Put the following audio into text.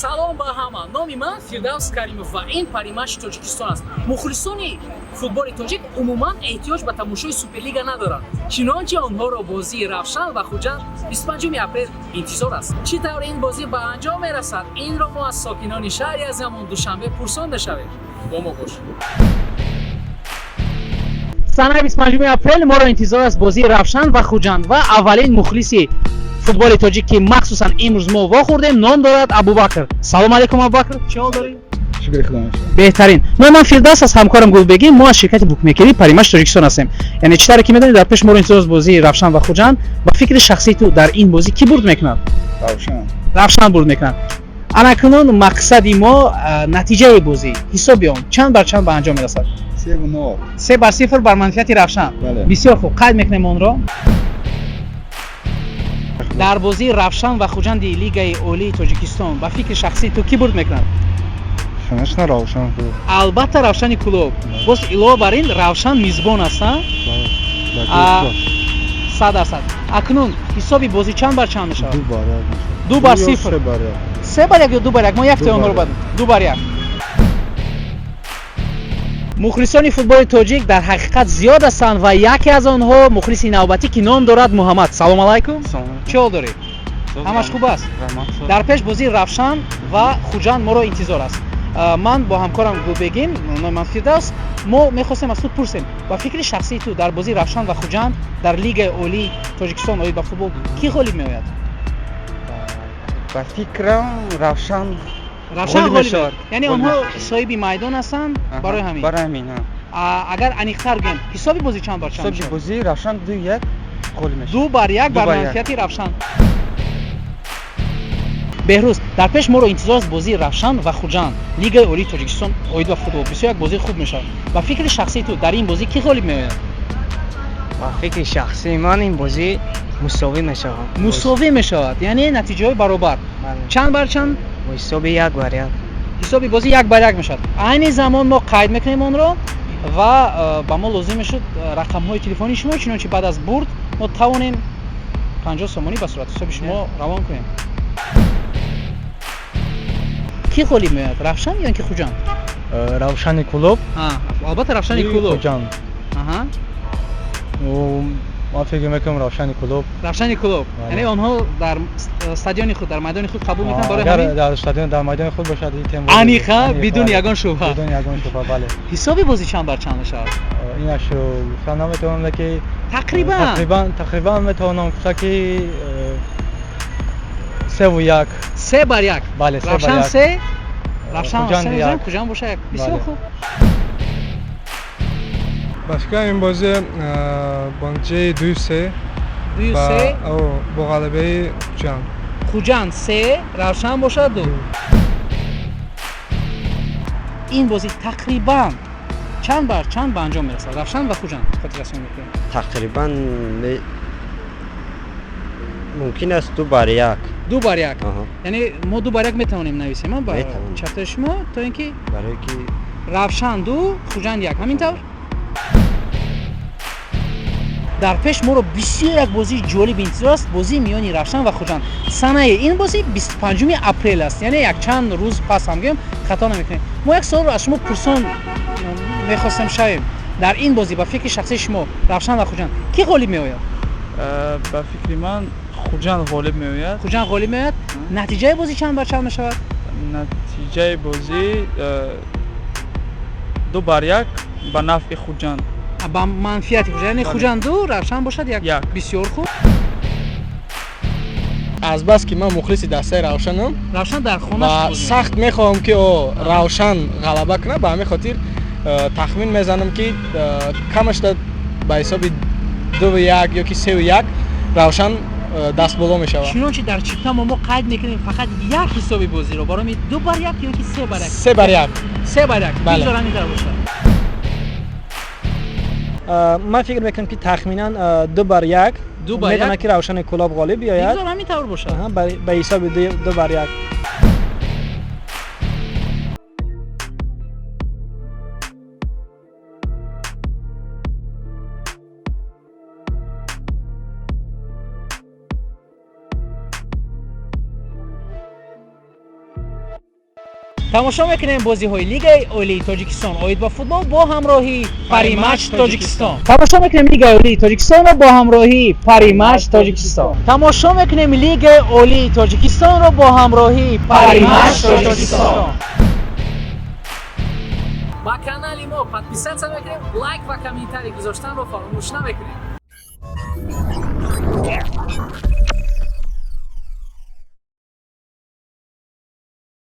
Салом ба ҳама, номи ман Фирдавс Каримов ва ин Париматчи Тоҷикистон аст. Мухлисони футболи тоҷик умуман эҳтиёҷ ба тамошои Суперлига надоранд, чунончи онҳоро бозии Равшан ва Хуҷанд 25 апрел интизор аст. Чӣ тавр ин бозӣ ба анҷом мерасад, инро мо аз сокинони шаҳри азамон Душанбе пурсон мешавем. Бо мо бош. Санаи 25 апрел моро интизор аст бозии Равшан ва Хуҷанд ва аввалин мухлиси футболи тоҷик, ки махсусан имрӯз мо вохӯрдем, ном дорад Абубакр. Салом алейкум, Абубакр, чӣ ҳол дорӣ? Шукри Худо мешавад. Беҳтарин. Номи ман Фирдавс аст, ҳамкорам Гулбегим. Мо аз ширкати букмекерӣ Париматч Тоҷикистон ҳастем. Яъне чӣ тавре ки медонед, дар пеш моро интизор аст бозии Равшан ва Хуҷанд. Ба фикри шахсии ту, дар ин бозӣ кӣ бурд мекунад? Равшан. Равшан бурд мекунад. Анакунун мақсади мо натиҷаи бозӣ, ҳисоби он чанд бар чанд ба анҷом мерасад? 3-0. 3-0 бар манфиати Равшан. Бале. Бисёр хуб, қайд мекунем онро. Дар бозии Равшан ва Хуҷанди Лигаи Олии Тоҷикистон, ба фикри шахсии ту, кӣ бурд мекунад? Конечно, Равшан. Албатта, Равшани Кӯлоб. Боз илова бар ин, Равшан мизбон аст, а? 100%. Акнун ҳисоби бозӣ чанд бар чанд мешавад? 2-1. 2-0. 3-1. 3-1 ё 2-1? Мо яктои Ду онҳоро бар бад 2-1. Мухлисони футболи тоҷик дар ҳақиқат зиёд ҳастанд ва яке аз онҳо мухлиси навбатӣ, ки ном дорад Муҳаммад. Салом алайкум, чӣ ҳол дорӣ? Ҳамаш хуб аст? Дар пеш бозии Равшан ва Хуҷанд моро интизор аст. Ман бо ҳамкорам Гулбегим, номи ман Фирдавс, мо мехостем аз ту пурсем, ба фикри шахсии ту, дар бозии Равшан ва Хуҷанд дар Лигаи Олии Тоҷикистон оид ба футбол кӣ ғолиб меояд? Ба фикрам, Равшан. Равшан ғолиб ғолиб мешавад. меояд. Яъне Ғолиб онҳо мешавад. соҳиби майдон ҳастанд, барои ҳамин. Барои ҳамин, ҳа. Агар аниқтар гӯем, ҳисоби бозӣ чанд бар чанд Ҳисоби мешавад? бозӣ Равшан 2-1 ғолиб мешавад. 2-1 Ду бар бар як. манфиати Равшан. Беҳрӯз, дар пеш моро интизор аст бозии Равшан ва Хуҷанд, Лигаи Олии Тоҷикистон оид ба футбол. Бисёр як бозии хуб мешавад. Ба фикри шахсии ту, дар ин бозӣ кӣ ғолиб меояд? Ба фикри шахсии ман, ин бозӣ мусовӣ мешавад. Мусовӣ мешавад, яъне натиҷаҳои баробар. Бале. Чанд бар чанд? Бо ҳисоби 1-1. Ҳисоби бозӣ 1-1 мешавад. Айни замон мо қайд мекунем онро ва ба мо лозим мешуд рақамҳои телефонии шумо, чунончи баъд аз бурд мо тавонем 50 сомонӣ ба сурати ҳисоби шумо равон кунем. Кӣ ғолиб меояд, Равшан ё ин ки Хуҷанд? Равшани Кӯлоб. Албатта, Равшани Кӯлоб. Хуҷанд. Ман фикр мекунам, Равшани Кӯлоб. Равшани Кӯлоб. Бале. Яъне онҳо дар стадиони худ, дар майдони худ қабул мекунанд, барои Агар ҳамин. дар стадион, дар майдони худ бошад, ин тем. Аниқ, а? Бидуни ягон шубҳа. Бидуни ягон шубҳа, бале. Ҳисоби бозӣ чанд бар чанд мешавад? Инашро гуфта наметавонам, леки Тақрибан. Тақрибан метавонам гуфта, ки 3-1. 3-1. Бале, се бар Равшан як. се, Равшан Хуҷанд се як. мезанад, Хуҷанд боша як. Бисёр Бале. хуб. Ба фикрам, ин бозӣ бо натиҷаи 2-3. 2 се. Бо ғалабаи Хуҷанд. Хуҷанд се, Равшан бошад ду. Ин бозӣ тақрибан чанд бар чанд ба анҷом мерасад, Равшан ва Хуҷанд? Хотиррасон мекунем. Тақрибан мумкин аст 2-1. 2-1. Аҳа. Яъне мо 2-1 метавонем нависем, а, ба Метавонем. чаптаи шумо, то ин ки Барое ки Равшан ду, Хуҷанд як, ҳамин тавр. Дар пеш моро бисёр як бозии ҷолиб интизор аст, бозии миёни Равшан ва Хуҷанд. Санаи ин бозӣ 25 апрел аст, яъне якчанд рӯз пас ҳам гӯем, хато намекунем. Мо як суолро аз шумо пурсон мехостем шавем: дар ин бозӣ, ба фикри шахсии шумо, Равшан ва Хуҷанд, кӣ ғолиб меояд? Ба фикри ман, Хуҷанд ғолиб меояд. Хуҷанд ғолиб меояд. Натиҷаи бозӣ чанд бар чанд мешавад? Натиҷаи бозӣ 2-1 ба нафъи Хуҷанд. Ба манфиати Хуҷанд, яъне Бале. Хуҷанд ду, Равшан бошад як. Як. Бисёр хуб. Азбаски ман мухлиси дастаи Равшанам Равшан дар хона ва сахт мехоҳам, ки о Равшан ғалаба кунад, ба ҳамин хотир тахмин мезанам, ки камашда ба ҳисоби 2-1 ё ки 3-1 Равшан дастболо мешавад. Чунончи дар чиптамо мо қайд мекунем фақат як ҳисоби бозиро, барои 2-1 ё ки 3-1? 3-1. 3-1. Бале. Бигзор ҳамин тавр бошад. Ман фикр мекунам, ки тахминан 2-1. 2-1? Метавонад, ки Равшани Кӯлоб ғолиб биёяд. Бигзор ҳамин тавр бошад. Аҳа, ба ҳисоби 2-1. Тамошо мекунем бозиҳои Лигаи Олии Тоҷикистон оид ба футбол бо ҳамроҳии Паримач Тоҷикистон. Тамошо мекунем Лигаи Олии Тоҷикистонро бо ҳамроҳии Паримач Тоҷикистон. Тамошо мекунем Лигаи Олии Тоҷикистонро бо ҳамроҳии Паримач Тоҷикистон. Ба канали мо подписаться мекунем, лайк ва комментарий гузоштанро фаромӯш намекунем.